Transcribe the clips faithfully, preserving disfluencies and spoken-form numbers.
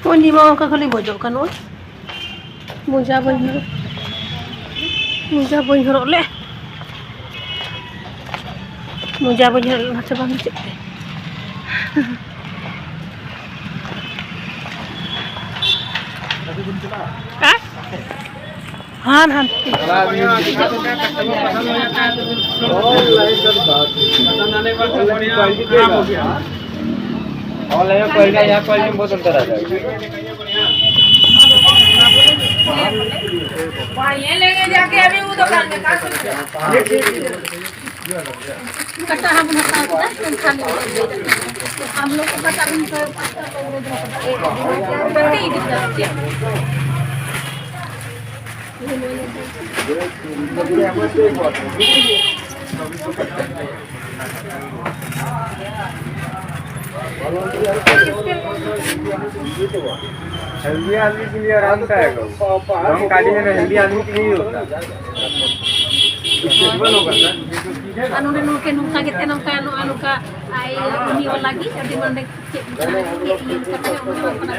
ᱩᱱᱤ ᱢᱟ ᱚᱱᱠᱟ ᱠᱷᱟᱹᱞᱤ ᱵᱚᱡᱚᱜ ᱠᱟᱱ ᱱᱚᱜᱼᱚᱭ᱾ ᱢᱚᱡᱟ ᱵᱟᱹᱧ ᱦᱚᱨᱚᱜ, ᱢᱚᱡᱟ ᱵᱟᱹᱧ ᱦᱚᱨᱚᱜ ᱞᱮᱫ, ᱢᱚᱡᱟ ᱵᱟᱹᱧ ᱦᱚᱨᱚᱜ ᱞᱮᱫ, ᱚᱱᱟᱛᱮ ᱵᱟᱝ ᱵᱩᱡᱷᱟᱹᱜ ᱛᱮ᱾ ᱦᱮᱸ? ᱦᱟᱱ ᱦᱟᱱ ᱛᱮ᱾ ऑनलाइन का बात है। ऑनलाइन में पहले यहाँ क्वालिटी में बहुत अंतर आ जाएगा। वहाँ ये लेके जाके अभी वो दुकान में काट दीजिए। कटा हम हटा के हम खा लेंगे। हम लोग को कटा हम तो पत्ता को वो दे दो। हेल्दी आदमी के लिए आराम का है, कम कैलोरी है, हेल्दी आदमी के लिए ही होता है। ᱟᱨ ᱱᱚᱰᱮ ᱱᱚᱝᱠᱟ, ᱱᱚᱝᱠᱟ ᱠᱟᱛᱮ ᱱᱚᱝᱠᱟ, ᱱᱚᱜᱼᱚ ᱱᱚᱝᱠᱟ ᱟᱭ ᱩᱱᱤ ᱚᱞ ᱞᱟᱹᱜᱤᱫ ᱟᱹᱰᱤ ᱱᱚᱰᱮ ᱪᱮᱫ ᱞᱮᱠᱟ ᱤᱭᱟᱹ ᱠᱟᱛᱮ ᱚᱱᱟ ᱦᱚᱸ ᱠᱟᱱᱟ᱾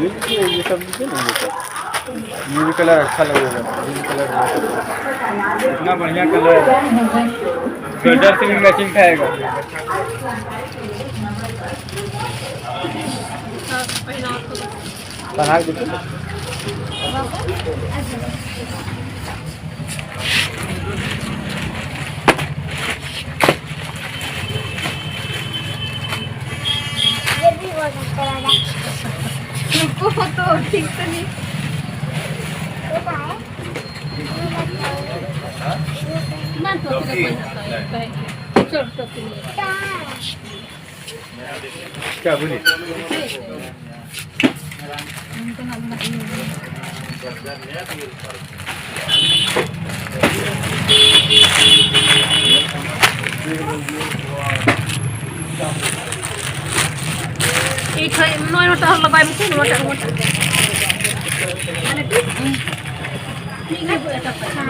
ये, ये सब लीजिए ना, ये सब। ये भी कलर अच्छा लगेगा, ये भी कलर बहुत अच्छा है। इतना बढ़िया कलर है, स्वेटर से भी मैचिंग खाएगा। पहनाव तो पहनाव के तो ये भी बहुत अच्छा लगा। रुको, तो ठीक से नहीं। ये क्या है? ना, टोपी का कोई ना, चल, टोपी ले। क्या बोली? ᱱᱚᱣᱟᱴᱟᱜ, ᱱᱚᱣᱟᱴᱟᱜ᱾ ᱢᱤᱫ ᱜᱷᱟᱹᱲᱤᱡ ᱵᱚ ᱮᱴᱟᱜ ᱠᱟᱜᱼᱟ᱾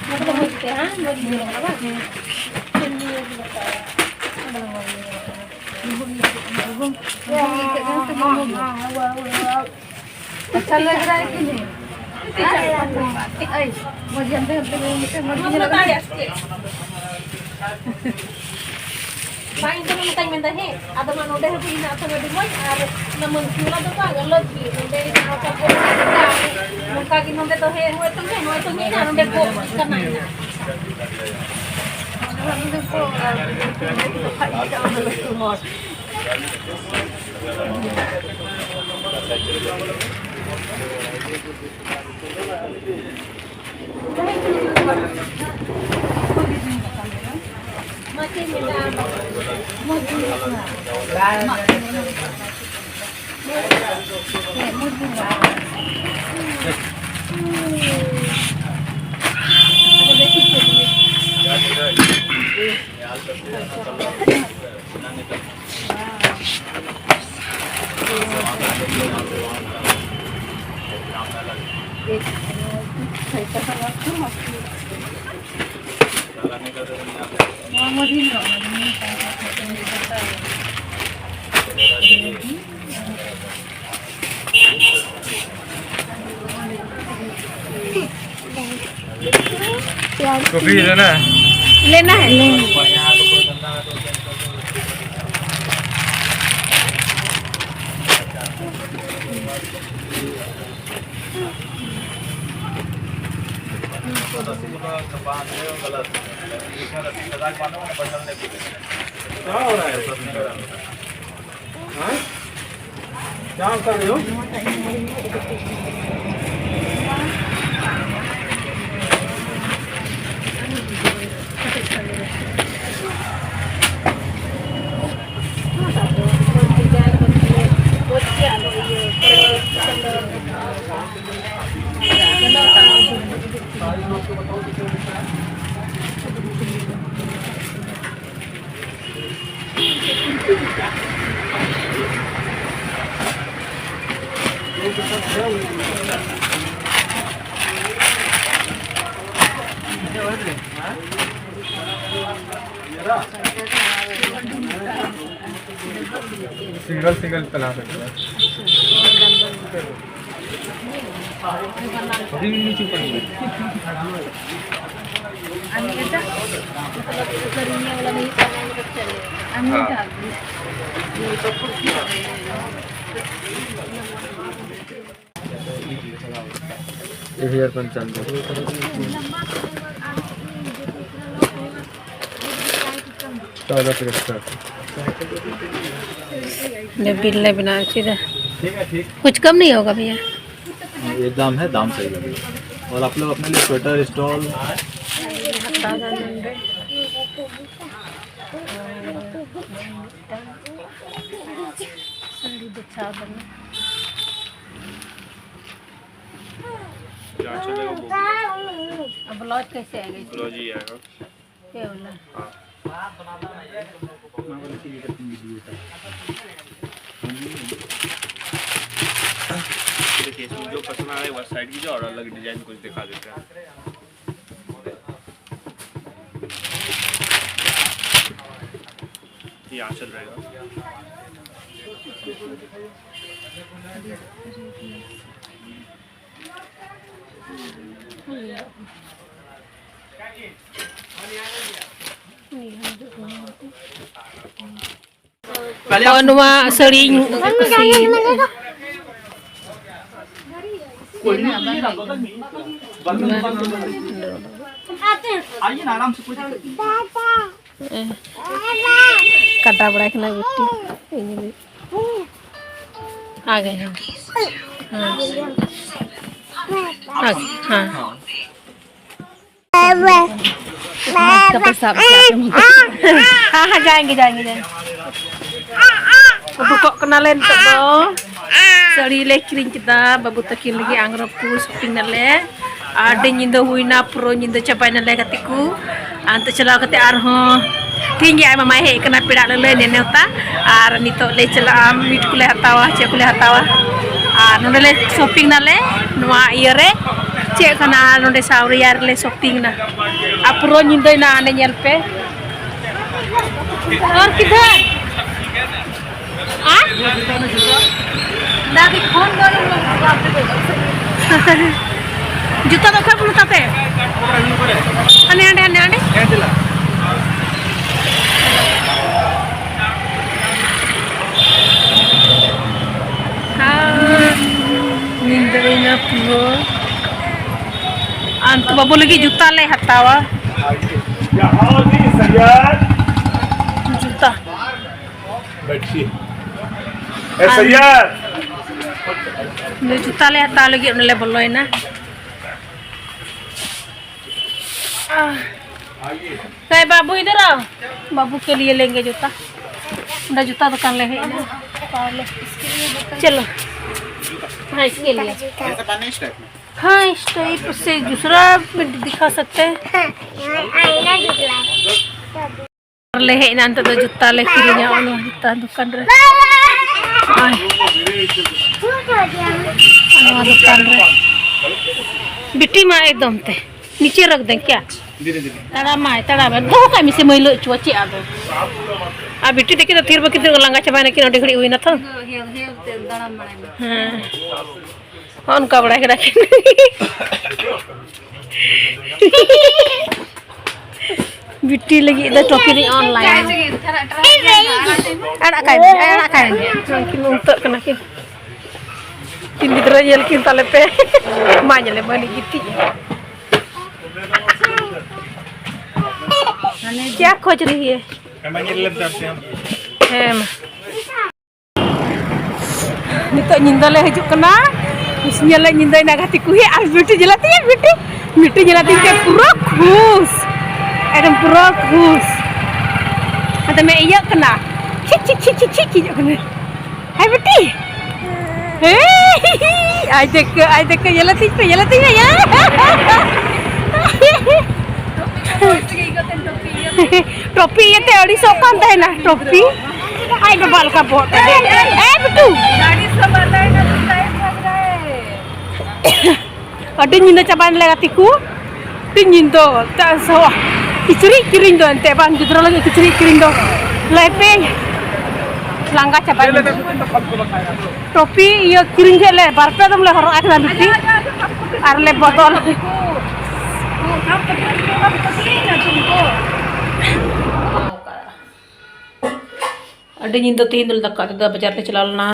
ᱱᱚᱣᱟ ᱠᱚᱫᱚ ᱢᱚᱡᱽ ᱜᱮ, ᱦᱮᱸ? ᱢᱚᱡᱽ ᱜᱮ ᱧᱮᱞᱚᱜ ᱠᱟᱱᱟ, ᱵᱟᱝ? ᱟᱪᱪᱷᱟ, ᱞᱟᱜᱽ ᱨᱟᱦᱟ ᱦᱮᱸ? ᱟᱭ, ᱢᱚᱡᱽ ᱜᱮ ᱦᱟᱱᱛᱮ ᱢᱤᱫᱴᱮᱱ ᱢᱚᱡᱽ ᱜᱮ ᱧᱮᱞᱚᱜ ᱠᱟᱱᱟ᱾ ᱵᱟᱝ, ᱤᱧ ᱫᱚ ᱱᱚᱝᱠᱟᱧ ᱢᱮᱱᱫᱟ, ᱦᱮᱸ, ᱟᱫᱚ ᱢᱟ ᱱᱚᱰᱮ ᱦᱚᱸ ᱦᱮᱱᱟᱜ ᱛᱟᱢᱟ ᱟᱹᱰᱤ ᱢᱚᱡᱽ, ᱟᱨ ᱚᱱᱟ ᱢᱟᱹᱱᱠᱤ ᱵᱟᱞᱟ ᱫᱚ ᱵᱟᱝ, ᱟᱞᱚ ᱜᱮ, ᱱᱚᱰᱮ ᱡᱟᱦᱟᱸ ᱠᱚ ᱱᱚᱝᱠᱟ ᱜᱮ ᱱᱚᱰᱮ ᱫᱚ ᱦᱮᱸ, ᱦᱚᱸᱜᱼᱚᱭ ᱛᱚ ᱦᱮᱸ, ᱱᱚᱜᱼᱚᱭ ᱛᱚ ᱦᱮᱸ, ᱱᱚᱰᱮ ᱠᱚ ᱠᱟᱱᱟ ᱦᱮᱱᱟᱜ᱾ कॉफी लेना है? लेना है। क्या हो रहा है? हाँ? क्या कर रहे हो? सिंगल सिंगल चला सकते हैं। अभी भी नीचे ऊपर नहीं। एक हजार पंचानवे। चौदह से स्टार्ट। ले बिल ले बना के दे। ठीक है, ठीक। कुछ कम नहीं होगा भैया? ये दाम है, दाम सही लगेगा। और आप लोग अपने लिए स्वेटर, स्टॉल, साड़ी बिछा देना। जहाँ चलेगा वो अब ब्लाउज कैसे आएगा इसमें? ब्लाउज ही आएगा। ये वाला। हाँ। देखिए, इसमें जो पसंद आ रहा है, वह साइड की जो और अलग डिजाइन कुछ दिखा देते हैं। ये आंचल रहेगा। ᱱᱚᱜᱼᱚ ᱱᱚᱣᱟ ᱥᱟᱹᱲᱤᱧ ᱠᱩᱥᱤᱭᱟᱜᱼᱟ᱾ ᱠᱟᱴᱟ ᱵᱟᱲᱟᱭ ᱠᱟᱱᱟ ᱵᱤᱴᱤ᱾ ᱤᱧ ᱜᱮ᱾ ᱟᱜᱮ ᱦᱮᱸ᱾ ᱦᱮᱸ᱾ ᱟᱜᱮ ᱦᱮᱸ᱾ ᱦᱮᱸ, ᱦᱮᱸ, ᱡᱟᱦᱟᱸᱭ ᱜᱮ, ᱡᱟᱦᱟᱸᱭ ᱜᱮ, ᱡᱟᱦᱟᱸᱭ ᱜᱮ᱾ ᱩᱰᱩᱠᱚᱜ ᱠᱟᱱᱟᱞᱮ ᱱᱤᱛᱚᱜ ᱫᱚ᱾ ᱥᱟᱹᱲᱤ ᱞᱮ ᱠᱤᱨᱤᱧ ᱠᱮᱫᱟ ᱵᱟᱹᱵᱩ ᱛᱟᱹᱠᱤᱱ ᱞᱟᱹᱜᱤᱫ, ᱟᱝᱨᱚᱵ ᱠᱚ shopping ᱱᱟᱞᱮ᱾ ᱟᱹᱰᱤ ᱧᱤᱫᱟᱹ ᱦᱩᱭᱱᱟ, ᱯᱩᱨᱟᱹ ᱧᱤᱫᱟᱹ ᱪᱟᱵᱟᱭ ᱱᱟᱞᱮ ᱜᱟᱛᱮ ᱠᱚ᱾ ᱟᱨ ᱱᱤᱛᱚᱜ ᱪᱟᱞᱟᱣ ᱠᱟᱛᱮ ᱟᱨᱦᱚᱸ ᱛᱮᱦᱮᱧ ᱜᱮ ᱟᱡ ᱢᱟᱢᱟᱭ ᱦᱮᱡ ᱠᱟᱱᱟ, ᱯᱮᱲᱟ ᱞᱮ ᱞᱟᱹᱭ ᱱᱮᱣᱛᱟ᱾ ᱟᱨ ᱱᱤᱛᱚᱜ ᱞᱮ ᱪᱟᱞᱟᱜᱼᱟ, meat ᱠᱚᱞᱮ ᱦᱟᱛᱟᱣᱟ, ᱪᱮᱫ ᱠᱚᱞᱮ ᱦᱟᱛᱟᱣᱟ᱾ ᱟᱨ ᱱᱚᱰᱮ ᱞᱮ ᱥᱚᱯᱤᱝ ᱱᱟᱞᱮ, ᱱᱚᱣᱟ ᱤᱭᱟᱹ ᱨᱮ ᱪᱮᱫ ᱠᱟᱱᱟ, ᱱᱚᱰᱮ ᱥᱟᱣᱨᱤᱭᱟ ᱨᱮᱞᱮ ᱥᱚᱯᱤᱝ ᱱᱟ᱾ ᱟᱨ ᱯᱩᱨᱟᱹ ᱧᱤᱫᱟᱹᱭ ᱱᱟ, ᱦᱟᱸᱰᱮ ᱧᱮᱞ ᱯᱮ᱾ ᱟᱨ ᱠᱤᱫᱷᱟᱨ? ᱟᱨ? ᱫᱟᱫᱤ ᱯᱷᱳᱱ ᱫᱚ ᱡᱩᱛᱟ ᱫᱚ ᱚᱠᱟ ᱠᱚ ᱢᱮᱛᱟ ᱯᱮ? ᱦᱟᱱᱮ ᱦᱟᱸᱰᱮ, ᱦᱟᱱᱮ ᱦᱟᱸᱰᱮ᱾ ᱟᱨ ᱧᱤᱫᱟᱹᱭᱮᱱᱟ ᱯᱩᱨᱟᱹ᱾ ᱟᱨ ᱱᱤᱛᱚᱜ ᱵᱟᱹᱵᱩ ᱞᱟᱹᱜᱤᱫ ᱡᱩᱛᱟ ᱞᱮ ᱦᱟᱛᱟᱣᱟ᱾ ᱡᱩᱛᱟ᱾ बैठिए। ए सैयद। ᱱᱩᱭ ᱡᱩᱛᱟ ᱞᱮ ᱦᱟᱛᱟᱣ ᱞᱟᱹᱜᱤᱫ ᱚᱸᱰᱮ ᱞᱮ ᱵᱚᱞᱚᱭᱮᱱᱟ᱾ आह। नहीं, बाबू इधर आओ। बाबू के लिए लेंगे जूता। ᱚᱸᱰᱮ ᱡᱩᱛᱟ ᱫᱚᱠᱟᱱ ᱞᱮ ᱦᱮᱡ ᱮᱱᱟ᱾ ᱦᱟᱛᱟᱣ ᱞᱮ᱾ चलो। हाँ, इसके लिए। ऐसा पहनना इस टाइप में। हाँ, इस टाइप से दूसरा भी दिखा सकते हैं। हाँ, आईना दिखला। ᱞᱮ ᱦᱮᱡ ᱮᱱᱟ, ᱱᱤᱛᱚᱜ ᱫᱚ ᱡᱩᱛᱟ ᱞᱮ ᱠᱤᱨᱤᱧᱟ, ᱱᱚᱣᱟ ᱡᱩᱛᱟ ᱫᱚᱠᱟᱱ ᱨᱮ᱾ ᱟᱨ ᱱᱚᱣᱟ ᱫᱚᱠᱟᱱ ᱨᱮ᱾ ᱵᱤᱴᱤ ᱢᱟ ᱮᱠᱫᱚᱢ ᱛᱮ नीचे रख दें क्या? ᱛᱟᱲᱟᱢᱟᱭ, ᱛᱟᱲᱟᱢᱟᱭ᱾ ᱫᱚᱦᱚ ᱠᱟᱜ ᱢᱮᱥᱮ, ᱢᱟᱹᱭᱞᱟᱹ ᱦᱚᱪᱚᱣᱟ ᱪᱮᱫ ᱟᱫᱚ? ᱟᱨ ᱵᱤᱴᱤ ᱛᱟᱹᱠᱤᱱ ᱫᱚ ᱛᱷᱤᱨ ᱵᱟᱹᱠᱤᱱ ᱛᱷᱤᱨ, ᱞᱟᱸᱜᱟ ᱪᱟᱵᱟᱭᱮᱱᱟᱠᱤᱱ, ᱟᱹᱰᱤ ᱜᱷᱟᱹᱲᱤᱡ ᱦᱩᱭᱱᱟ ᱛᱚ᱾ ᱦᱮᱸ᱾ ᱦᱚᱸ, ᱚᱱᱠᱟ ᱵᱟᱲᱟᱭ ᱠᱟᱱᱟ ᱠᱤᱱ᱾ ᱵᱤᱴᱤ ᱞᱟᱹᱜᱤᱫ ᱫᱚ ᱴᱚᱯᱤ ᱫᱚᱧ ᱚᱱᱞᱟᱭᱤᱱ᱾ ᱟᱲᱟᱜ ᱠᱟᱭ ᱢᱮ, ᱟᱲᱟᱜ ᱠᱟᱭ ᱢᱮ᱾ ᱩᱱᱠᱤᱱ ᱩᱢᱛᱟᱹᱜ ᱠᱟᱱᱟ ᱠᱤᱱ᱾ ᱠᱤᱱ ᱜᱤᱫᱽᱨᱟᱹ ᱧᱮᱞ ᱠᱤᱱ ᱛᱟᱞᱮ ᱯᱮ᱾ ᱢᱟ ᱧᱮᱞᱮ ᱢᱟᱹᱱᱤᱡ ᱜᱤᱛᱤᱡ᱾ क्या खोज रही है? ᱦᱮᱸ, ᱢᱟ᱾ ᱱᱤᱛᱚᱜ ᱧᱤᱫᱟᱹ ᱞᱮ ᱦᱤᱡᱩᱜ ᱠᱟᱱᱟ᱾ ᱧᱮᱞ ᱞᱮ ᱧᱤᱫᱟᱹᱭᱮᱱᱟ ᱜᱟᱛᱮ ᱠᱚ᱾ ᱦᱮ, ᱟᱨ ᱵᱤᱴᱤ ᱧᱮᱞ ᱟᱛᱤᱧ, ᱵᱤᱴᱤ, ᱵᱤᱴᱤ ᱧᱮᱞ ᱟᱛᱤᱧ ᱛᱮ ᱯᱩᱨᱟᱹ ᱠᱷᱩᱥ, ᱮᱠᱫᱚᱢ ᱯᱩᱨᱟᱹ ᱠᱷᱩᱥ᱾ ᱟᱫᱚᱢᱮ ᱤᱭᱟᱹᱜ ᱠᱟᱱᱟ, ᱠᱷᱤᱪ, ᱠᱷᱤᱪ, ᱠᱷᱤᱪ, ᱠᱷᱤᱪ, ᱠᱷᱤᱪᱚᱜ ᱠᱟᱱᱟ᱾ ᱦᱮ ᱵᱤᱴᱤ, ᱦᱮ, ᱟᱡ ᱫᱮᱠᱷ, ᱟᱡ ᱫᱮᱠᱷ, ᱧᱮᱞ ᱟᱛᱤᱧ ᱯᱮ, ᱧᱮᱞ ᱟᱛᱤᱧ ᱯᱮ, ᱧᱮᱞ᱾ ᱴᱨᱚᱯᱤ ᱤᱭᱟᱹᱛᱮ ᱟᱹᱲᱤᱥᱚᱜ ᱠᱟᱱ ᱛᱟᱦᱮᱱᱟ, ᱴᱨᱚᱯᱤ᱾ ᱟᱡ ᱵᱟᱵᱟ ᱞᱮᱠᱟ ᱵᱚᱦᱚᱜ ᱛᱟᱭ᱾ ᱮ ᱵᱤᱴᱩ᱾ ᱜᱟᱹᱰᱤ ᱥᱟᱵ ᱞᱟᱜᱟᱭᱮᱱᱟ, ᱡᱩᱛᱟᱭ ᱟᱹᱰᱤ ᱧᱤᱫᱟᱹ ᱪᱟᱵᱟᱭᱮᱱ ᱞᱮ ᱜᱟᱛᱮ ᱠᱚ, ᱟᱹᱰᱤ ᱧᱤᱫᱟᱹ᱾ ᱪᱮᱫᱟᱜ ᱥᱮ ᱠᱤᱪᱨᱤᱡ ᱠᱤᱨᱤᱧ ᱫᱚ ᱮᱱᱛᱮ ᱵᱟᱝ, ᱜᱤᱫᱽᱨᱟᱹ ᱞᱟᱹᱜᱤᱫ ᱠᱤᱪᱨᱤᱡ ᱠᱤᱨᱤᱧ ᱫᱚ ᱞᱟᱹᱭ ᱯᱮ, ᱞᱟᱸᱜᱟ ᱪᱟᱵᱟᱭᱮᱱᱟ᱾ ᱴᱚᱯᱤ ᱤᱭᱟᱹ ᱠᱤᱨᱤᱧ ᱠᱮᱫ ᱞᱮ, ᱵᱟᱨ ᱯᱮ ᱫᱚᱢ ᱞᱮ ᱦᱚᱨᱚᱜ ᱟᱠᱟᱫᱟ ᱵᱤᱴᱤ, ᱟᱨ ᱞᱮ ᱵᱚᱫᱚᱞ᱾ ᱟᱹᱰᱤ ᱧᱤᱫᱟᱹ ᱛᱮᱦᱮᱧ ᱫᱚᱞᱮ ᱫᱟᱠᱟ ᱩᱛᱩ ᱫᱚ ᱵᱟᱡᱟᱨ ᱞᱮ ᱪᱟᱞᱟᱣ ᱞᱮᱱᱟ᱾